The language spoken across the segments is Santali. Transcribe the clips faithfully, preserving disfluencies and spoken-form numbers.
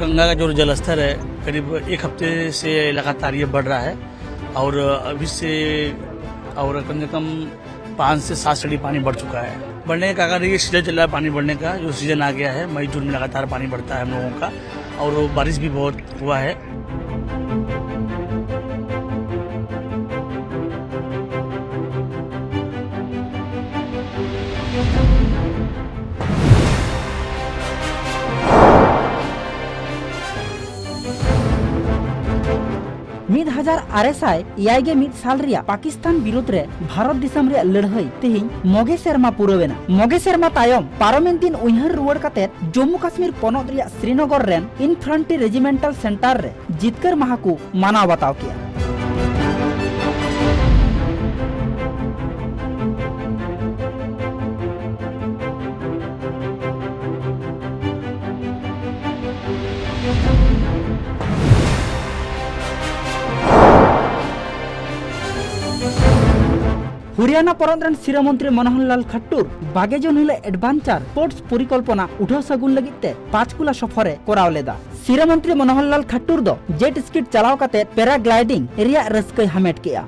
गंगा का जो जल स्तर है, करीब एक हफ्ते से लगातार ये बढ़ रहा है और अभी से, और कम से कम पाँच से सात सीढ़ी पानी बढ़ चुका है। बढ़ने का कारण ये सीजन चल रहा है, पानी बढ़ने का जो सीजन आ गया है, मई जून में लगातार पानी बढ़ता है हम लोगों का, और बारिश भी बहुत हुआ है। ᱢᱤᱫ ᱦᱟᱡᱟᱨ ᱟᱨᱮ ᱥᱟᱭ ᱮᱭᱟᱭ ᱜᱮ ᱢᱤᱫ ᱥᱟᱞ ᱨᱮᱭᱟᱜ ᱯᱟᱠᱤᱥᱛᱟᱱ ᱵᱤᱨᱩᱫᱷ ᱨᱮ ᱵᱷᱟᱨᱚᱛ ᱫᱤᱥᱚᱢ ᱨᱮᱭᱟᱜ ᱞᱟᱹᱲᱦᱟᱹᱭ ᱛᱮᱦᱮᱧ ᱢᱚᱜᱮ ᱥᱮᱨᱢᱟ ᱯᱩᱨᱟᱹᱣᱮᱱᱟ᱾ ᱢᱚᱜᱮ ᱥᱮᱨᱢᱟ ᱛᱟᱭᱚᱢ ᱯᱟᱨᱚᱢᱮᱱ ᱫᱤᱱ ᱩᱭᱦᱟᱹᱨ ᱨᱩᱣᱟᱹᱲ ᱠᱟᱛᱮ ᱡᱚᱢᱢᱩ ᱠᱟᱥᱢᱤᱨ ᱯᱚᱱᱚᱛ ᱨᱮᱭᱟᱜ ᱥᱨᱤᱱᱚᱜᱚᱨ ᱨᱮᱱ ᱤᱱᱯᱷᱟᱱᱴᱨᱤ ᱨᱮᱡᱤᱢᱮᱱᱴᱟᱞ ᱥᱮᱱᱴᱟᱨ ᱨᱮ ᱡᱤᱛᱠᱟᱹᱨ ᱢᱟᱦᱟ ᱠᱚ ᱢᱟᱱᱟᱣ ᱵᱟᱛᱟᱣ ᱠᱮᱫᱼᱟ᱾ ᱦᱚᱨᱤᱭᱟᱱᱟ ᱯᱚᱱᱚᱛ ᱨᱮᱱ ᱥᱤᱨᱟᱹ ᱢᱚᱱᱛᱨᱤ ᱢᱚᱱᱳᱦᱚᱨ ᱞᱟᱞ ᱠᱷᱟᱴᱴᱩᱨ ᱵᱟᱜᱮ ᱡᱩᱱ ᱦᱤᱞᱳᱜ ᱮᱰᱵᱷᱟᱱᱪᱟᱨ ᱥᱯᱳᱨᱴᱥ ᱯᱚᱨᱤᱠᱚᱞᱯᱚᱱᱟ ᱩᱰᱷᱟᱹᱣ ᱥᱟᱹᱜᱩᱱ ᱞᱟᱹᱜᱤᱫ ᱛᱮ ᱯᱟᱸᱪᱠᱩᱞᱟ ᱥᱚᱯᱷᱚᱨ ᱮ ᱠᱚᱨᱟᱣ ᱞᱮᱫᱟ᱾ ᱥᱤᱨᱟᱹ ᱢᱚᱱᱛᱨᱤ ᱢᱚᱱᱳᱦᱚᱨ ᱞᱟᱞ ᱠᱷᱟᱴᱴᱩᱨ ᱫᱚ ᱡᱮᱴ ᱥᱠᱤ ᱪᱟᱞᱟᱣ ᱠᱟᱛᱮ ᱯᱮᱨᱟᱜᱞᱟᱭᱰᱤᱝ ᱨᱮᱭᱟᱜ ᱨᱟᱹᱥᱠᱟᱹᱭ ᱦᱟᱢᱮᱴ ᱠᱮᱫᱼᱟ᱾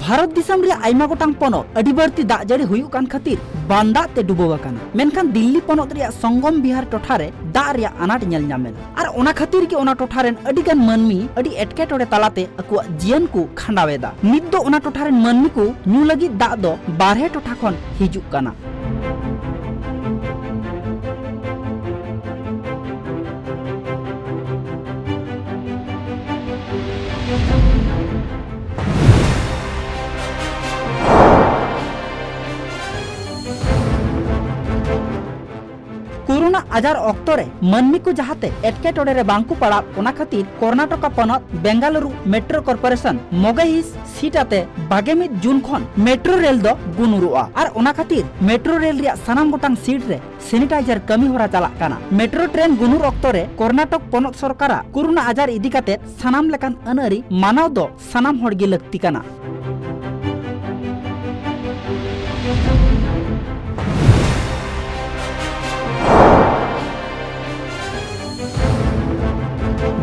ᱵᱷᱟᱨᱚᱛ ᱫᱤᱥᱚᱢ ᱨᱮᱭᱟᱜ ᱟᱭᱢᱟ ᱜᱚᱴᱟᱝ ᱯᱚᱱᱚᱛ ᱟᱹᱰᱤ ᱵᱟᱹᱲᱛᱤ ᱫᱟᱜ ᱡᱟᱹᱲᱤ ᱦᱩᱭᱩᱜ ᱠᱟᱱ ᱠᱷᱟᱹᱛᱤᱨ ᱵᱟᱱ ᱫᱟᱜ ᱛᱮ ᱰᱩᱵᱟᱹᱣ ᱟᱠᱟᱱᱟ, ᱢᱮᱱᱠᱷᱟᱱ ᱫᱤᱞᱞᱤ ᱯᱚᱱᱚᱛ ᱨᱮᱭᱟᱜ ᱥᱚᱝᱜᱚᱢ ᱵᱤᱦᱟᱨ ᱴᱚᱴᱷᱟ ᱨᱮ ᱫᱟᱜ ᱨᱮᱭᱟᱜ ᱟᱱᱟᱴ ᱧᱮᱞ ᱧᱟᱢ ᱮᱱᱟ᱾ ᱟᱨ ᱚᱱᱟ ᱠᱷᱟᱹᱛᱤᱨ ᱜᱮ ᱚᱱᱟ ᱴᱚᱴᱷᱟ ᱨᱮᱱ ᱟᱹᱰᱤ ᱜᱟᱱ ᱢᱟᱹᱱᱢᱤ ᱟᱹᱰᱤ ᱮᱴᱠᱮᱴᱚᱬᱮ ᱛᱟᱞᱟᱛᱮ ᱟᱠᱚᱣᱟᱜ ᱡᱤᱭᱚᱱ ᱠᱚ ᱠᱷᱟᱸᱰᱟᱣ ᱮᱫᱟ᱾ ᱱᱤᱛ ᱫᱚ ᱚᱱᱟ ᱴᱚᱴᱷᱟ ᱨᱮᱱ ᱢᱟᱹᱱᱢᱤ ᱠᱚ ᱧᱩ ᱞᱟᱹᱜᱤᱫ ᱫᱟᱜ ᱫᱚ ᱵᱟᱨᱦᱮ ᱴᱚᱴᱷᱟ ᱠᱷᱚᱱ ᱦᱤᱡᱩᱜ ᱠᱟᱱᱟ᱾ ᱠᱳᱨᱳᱱᱟ ᱟᱡᱟᱨ ᱚᱠᱛᱚ ᱨᱮ ᱢᱟᱹᱱᱢᱤ ᱠᱚ ᱡᱟᱦᱟᱸᱛᱮ ᱮᱴᱠᱮᱴᱚᱬᱮ ᱨᱮ ᱵᱟᱝ ᱠᱚ ᱯᱟᱲᱟᱜ, ᱚᱱᱟ ᱠᱷᱟᱹᱛᱤᱨ ᱠᱚᱨᱱᱟᱴᱚᱠᱟ ᱯᱚᱱᱚᱛ ᱵᱮᱝᱜᱟᱞᱩᱨᱩ ᱢᱮᱴᱨᱳ ᱠᱚᱨᱯᱳᱨᱮᱥᱚᱱ ᱢᱚᱜᱮ ᱦᱤᱸᱥ ᱥᱤᱴ ᱟᱛᱮ ᱵᱟᱜᱮ ᱢᱤᱫ ᱡᱩᱱ ᱠᱷᱚᱱ ᱢᱮᱴᱨᱳ ᱨᱮᱞ ᱫᱚ ᱜᱩᱱᱩᱨᱚᱜᱼᱟ᱾ ᱟᱨ ᱚᱱᱟ ᱠᱷᱟᱹᱛᱤᱨ ᱢᱮᱴᱨᱳ ᱨᱮᱞ ᱨᱮᱭᱟᱜ ᱥᱟᱱᱟᱢ ᱜᱚᱴᱟᱝ ᱥᱤᱴ ᱨᱮ ᱥᱮᱱᱤᱴᱟᱭᱡᱟᱨ ᱠᱟᱹᱢᱤ ᱦᱚᱨᱟ ᱪᱟᱞᱟᱜ ᱠᱟᱱᱟ᱾ ᱢᱮᱴᱨᱳ ᱴᱨᱮᱱ ᱜᱩᱱᱩᱨ ᱚᱠᱛᱚ ᱨᱮ ᱠᱚᱨᱱᱟᱴᱚᱠ ᱯᱚᱱᱚᱛ ᱥᱚᱨᱠᱟᱨᱟᱜ ᱠᱳᱨᱳᱱᱟ ᱟᱡᱟᱨ ᱤᱫᱤ ᱠᱟᱛᱮ ᱥᱟᱱᱟᱢ ᱞᱮᱠᱟᱱ ᱟᱹᱱ ᱟᱹᱨᱤ ᱢᱟᱱᱟᱣ ᱫᱚ ᱥᱟᱱᱟᱢ ᱦᱚᱲ ᱜᱮ ᱞᱟᱹᱠᱛᱤ ᱠᱟᱱᱟ᱾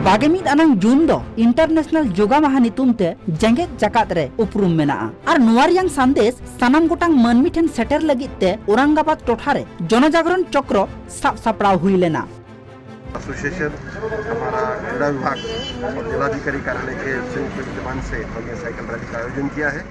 ᱵᱟᱜᱮ ᱢᱤᱫ ᱟᱱᱟᱝ ᱡᱩᱱ ᱫᱚ ᱤᱱᱴᱟᱨᱱᱮᱥᱱᱟᱞ ᱡᱳᱜᱟ ᱢᱟᱦᱟ ᱧᱩᱛᱩᱢ ᱛᱮ ᱡᱮᱜᱮᱛ ᱡᱟᱠᱟᱛ ᱨᱮ ᱩᱯᱨᱩᱢ ᱢᱮᱱᱟᱜᱼᱟ᱾ ᱟᱨ ᱱᱚᱣᱟ ᱨᱮᱭᱟᱝ ᱥᱟᱸᱫᱮᱥ ᱥᱟᱱᱟᱢ ᱜᱚᱴᱟᱝ ᱢᱟᱹᱱᱢᱤ ᱴᱷᱮᱱ ᱥᱮᱴᱮᱨ ᱞᱟᱹᱜᱤᱫ ᱛᱮ ᱚᱣᱨᱟᱝᱜᱟᱵᱟᱫᱽ ᱴᱚᱴᱷᱟ ᱨᱮ ᱡᱚᱱᱚᱡᱟᱜᱨᱚᱱ ᱪᱚᱠᱨᱚ ᱥᱟᱵ ᱥᱟᱯᱲᱟᱣ ᱦᱩᱭ ᱞᱮᱱᱟ᱾ एसोसिएशन, हमारा क्रीड़ा विभाग और जिलाधिकारी कार्यालय के संयुक्त विद्यमान से हमने साइकिल रैली का आयोजन किया है।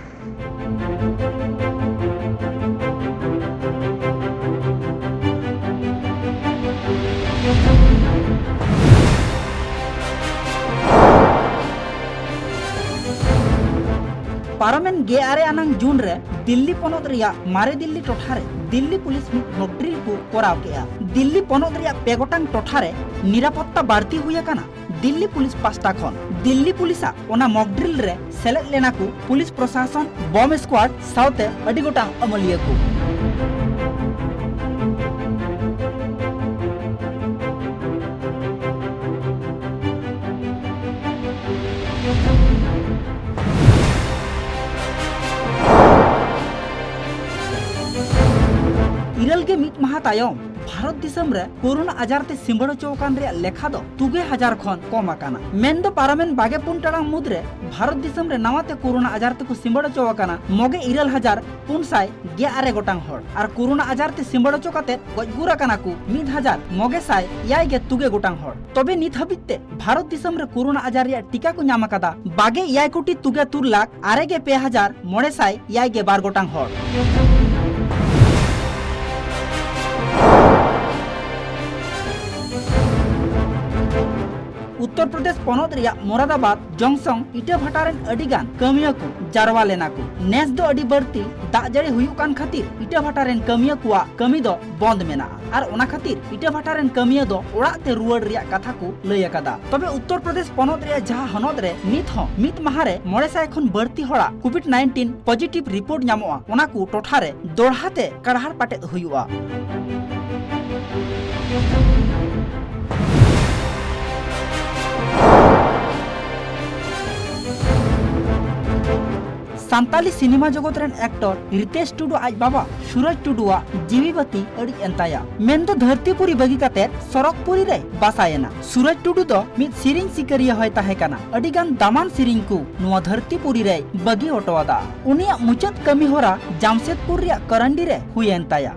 ᱯᱟᱨᱚᱢᱮᱱ ᱜᱮᱞ ᱟᱨᱮ ᱟᱱᱟᱝ ᱡᱩᱱ ᱨᱮ ᱫᱤᱞᱞᱤ ᱯᱚᱱᱚᱛ ᱨᱮᱭᱟᱜ ᱢᱟᱨᱮ ᱫᱤᱞᱞᱤ ᱴᱚᱴᱷᱟ ᱨᱮ ᱫᱤᱞᱞᱤ ᱯᱩᱞᱤᱥ ᱢᱤᱫ ᱢᱚᱠ ᱰᱨᱤᱞ ᱠᱚ ᱠᱚᱨᱟᱣ ᱠᱮᱫᱼᱟ᱾ ᱫᱤᱞᱞᱤ ᱯᱚᱱᱚᱛ ᱨᱮᱭᱟᱜ ᱯᱮ ᱜᱚᱴᱟᱝ ᱴᱚᱴᱷᱟ ᱨᱮ ᱱᱤᱨᱟᱯᱚᱛᱛᱟ ᱵᱟᱹᱲᱛᱤ ᱦᱩᱭ ᱟᱠᱟᱱᱟ ᱫᱤᱞᱞᱤ ᱯᱩᱞᱤᱥ ᱯᱟᱥᱴᱟ ᱠᱷᱚᱱ᱾ ᱫᱤᱞᱞᱤ ᱯᱩᱞᱤᱥᱟᱜ ᱚᱱᱟ ᱢᱚᱠ ᱰᱨᱤᱞ ᱨᱮ ᱥᱮᱞᱮᱫ ᱞᱮᱱᱟ ᱠᱚ ᱯᱩᱞᱤᱥ ᱯᱨᱚᱥᱟᱥᱚᱱ, ᱵᱚᱢ ᱥᱠᱣᱟᱰ ᱥᱟᱶᱛᱮ ᱟᱹᱰᱤ ᱜᱚᱴᱟᱝ ᱟᱹᱢᱟᱹᱞᱤᱭᱟᱹ ᱠᱚ᱾ ᱤᱨᱟᱹᱞ ᱜᱮ ᱢᱤᱫ ᱢᱟᱦᱟ ᱛᱟᱭᱚᱢ ᱵᱷᱟᱨᱚᱛ ᱫᱤᱥᱚᱢ ᱨᱮ ᱠᱳᱨᱳᱱᱟ ᱟᱡᱟᱨ ᱛᱮ ᱥᱤᱸᱵᱟᱹᱲ ᱦᱚᱪᱚ ᱟᱠᱟᱱ ᱨᱮᱭᱟᱜ ᱞᱮᱠᱷᱟ ᱫᱚ ᱛᱩᱜᱮ ᱦᱟᱡᱟᱨ ᱠᱷᱚᱱ ᱠᱚᱢ ᱟᱠᱟᱱᱟ᱾ ᱢᱮᱱᱫᱚ ᱯᱟᱨᱚᱢᱮᱱ ᱵᱟᱜᱮ ᱯᱩᱱ ᱴᱟᱲᱟᱝ ᱢᱩᱫᱽᱨᱮ ᱵᱷᱟᱨᱚᱛ ᱫᱤᱥᱚᱢ ᱨᱮ ᱱᱟᱣᱟ ᱛᱮ ᱠᱳᱨᱳᱱᱟ ᱟᱡᱟᱨ ᱛᱮᱠᱚ ᱥᱤᱸᱵᱟᱹᱲ ᱦᱚᱪᱚ ᱟᱠᱟᱱᱟ ᱢᱚᱜᱮ ᱤᱨᱟᱹᱞ ᱦᱟᱡᱟᱨ ᱯᱩᱱ ᱥᱟᱭ ᱜᱮᱞ ᱟᱨᱮ ᱜᱚᱴᱟᱝ ᱦᱚᱲ᱾ ᱟᱨ ᱠᱳᱨᱳᱱᱟ ᱟᱡᱟᱨ ᱛᱮ ᱥᱤᱸᱵᱟᱹᱲ ᱦᱚᱪᱚ ᱠᱟᱛᱮ ᱜᱚᱡ ᱜᱩᱨ ᱟᱠᱟᱱᱟ ᱠᱚ ᱢᱤᱫ ᱦᱟᱡᱟᱨ ᱢᱚᱜᱮ ᱥᱟᱭ ᱮᱭᱟᱭ ᱜᱮ ᱛᱩᱜᱮ ᱜᱚᱴᱟᱝ ᱦᱚᱲ᱾ ᱛᱚᱵᱮ ᱱᱤᱛ ᱦᱟᱹᱵᱤᱡ ᱛᱮ ᱵᱷᱟᱨᱚᱛ ᱫᱤᱥᱚᱢ ᱨᱮ ᱠᱳᱨᱳᱱᱟ ᱟᱡᱟᱨ ᱨᱮᱭᱟᱜ ᱴᱤᱠᱟ ᱠᱚ ᱧᱟᱢ ᱟᱠᱟᱫᱟ ᱵᱟᱜᱮ ᱮᱭᱟᱭ ᱠᱳᱴᱤ ᱛᱩᱜᱮ ᱛᱩᱨ ᱞᱟᱠᱷ ᱟᱨᱮ ᱜᱮ ᱯᱮ ᱦᱟᱡᱟᱨ ᱢᱚᱬᱮ ᱥᱟᱭ ᱮᱭᱟᱭ ᱜᱮ ᱵᱟᱨ ᱜᱚᱴᱟᱝ ᱦᱚᱲ᱾ ᱩᱛᱛᱚᱨ ᱯᱨᱚᱫᱮᱥ ᱯᱚᱱᱚᱛ ᱨᱮᱭᱟᱜ ᱢᱚᱨᱟᱫᱟᱵᱟᱫᱽ ᱡᱚᱝᱥᱚᱝ ᱤᱴᱟᱹ ᱵᱷᱟᱴᱟ ᱨᱮᱱ ᱟᱹᱰᱤ ᱜᱟᱱ ᱠᱟᱹᱢᱤᱭᱟᱹ ᱠᱚ ᱡᱟᱨᱣᱟ ᱞᱮᱱᱟ ᱠᱚ᱾ ᱱᱮᱥ ᱫᱚ ᱟᱹᱰᱤ ᱵᱟᱹᱲᱛᱤ ᱫᱟᱜ ᱡᱟᱹᱲᱤ ᱦᱩᱭᱩᱜ ᱠᱟᱱ ᱠᱷᱟᱹᱛᱤᱨ ᱤᱴᱟᱹ ᱵᱷᱟᱴᱟ ᱨᱮᱱ ᱠᱟᱹᱢᱤᱭᱟᱹ ᱠᱚᱣᱟᱜ ᱠᱟᱹᱢᱤ ᱫᱚ ᱵᱚᱱᱫ ᱢᱮᱱᱟᱜᱼᱟ ᱟᱨ ᱚᱱᱟ ᱠᱷᱟᱹᱛᱤᱨ ᱤᱴᱟᱹ ᱵᱷᱟᱴᱟ ᱨᱮᱱ ᱠᱟᱹᱢᱤᱭᱟᱹ ᱫᱚ ᱚᱲᱟᱜ ᱛᱮ ᱨᱩᱣᱟᱹᱲ ᱨᱮᱭᱟᱜ ᱠᱟᱛᱷᱟ ᱠᱚ ᱞᱟᱹᱭ ᱟᱠᱟᱫᱟ᱾ ᱛᱚᱵᱮ ᱩᱛᱛᱚᱨ ᱯᱨᱚᱫᱮᱥ ᱯᱚᱱᱚᱛ ᱨᱮᱭᱟᱜ ᱡᱟᱦᱟᱸ ᱦᱚᱱᱚᱛ ᱨᱮ ᱱᱤᱛ ᱦᱚᱸ ᱢᱤᱫ ᱢᱟᱦᱟ ᱨᱮ ᱢᱚᱬᱮ ᱥᱟᱭ ᱠᱷᱚᱱ ᱵᱟᱹᱲᱛᱤ ᱦᱚᱲᱟᱜ ᱠᱳᱵᱷᱤᱰ ᱱᱟᱭᱤᱱᱴᱤᱱ ᱯᱚᱡᱤᱴᱤᱵᱷ ᱨᱤᱯᱳᱨᱴ ᱧᱟᱢᱚᱜᱼᱟ, ᱚᱱᱟ ᱠᱚ ᱴᱚᱴᱷᱟ ᱨᱮ ᱫᱚᱲᱦᱟ ᱛᱮ ᱠᱟᱲᱦᱟᱲ ᱯᱟᱴᱮᱫ ᱦᱩᱭᱩᱜᱼᱟ᱾ ᱥᱟᱱᱛᱟᱞᱤ ᱥᱤᱱᱮᱢᱟ ᱡᱚᱜᱚᱛ ᱨᱮᱱ ᱮᱠᱴᱚᱨ ᱨᱤᱛᱮᱥ ᱴᱩᱰᱩ ᱟᱡ ᱵᱟᱵᱟ ᱥᱩᱨᱟᱡᱽ ᱴᱩᱰᱩᱣᱟᱜ ᱡᱤᱣᱤ ᱵᱟᱹᱛᱤ ᱟᱹᱲᱤᱡ ᱮᱱ ᱛᱟᱭᱟ᱾ ᱢᱮᱱᱫᱚ ᱫᱷᱟᱹᱨᱛᱤᱯᱩᱨᱤ ᱵᱟᱹᱜᱤ ᱠᱟᱛᱮ ᱥᱚᱨᱚᱜᱽᱯᱩᱨᱤ ᱨᱮᱭ ᱵᱟᱥᱟᱭᱮᱱᱟ᱾ ᱥᱩᱨᱟᱡᱽ ᱴᱩᱰᱩ ᱫᱚ ᱢᱤᱫ ᱥᱮᱨᱮᱧ ᱥᱤᱠᱟᱹᱨᱤᱭᱟᱹ ᱦᱚᱸᱭ ᱛᱟᱦᱮᱸ ᱠᱟᱱᱟ᱾ ᱟᱹᱰᱤ ᱜᱟᱱ ᱫᱟᱢᱟᱱ ᱥᱮᱨᱮᱧ ᱠᱚ ᱱᱚᱣᱟ ᱫᱷᱟᱹᱨᱛᱤᱯᱩᱨᱤ ᱨᱮᱭ ᱵᱟᱹᱜᱤ ᱦᱚᱴᱚ ᱟᱫᱟ᱾ ᱩᱱᱤᱭᱟᱜ ᱢᱩᱪᱟᱹᱫ ᱠᱟᱹᱢᱤ ᱦᱚᱨᱟ ᱡᱟᱢᱥᱮᱫᱽᱯᱩᱨ ᱨᱮᱭᱟᱜ ᱠᱚᱨᱟᱱᱰᱤ ᱨᱮ ᱦᱩᱭᱮᱱ ᱛᱟᱭᱟ᱾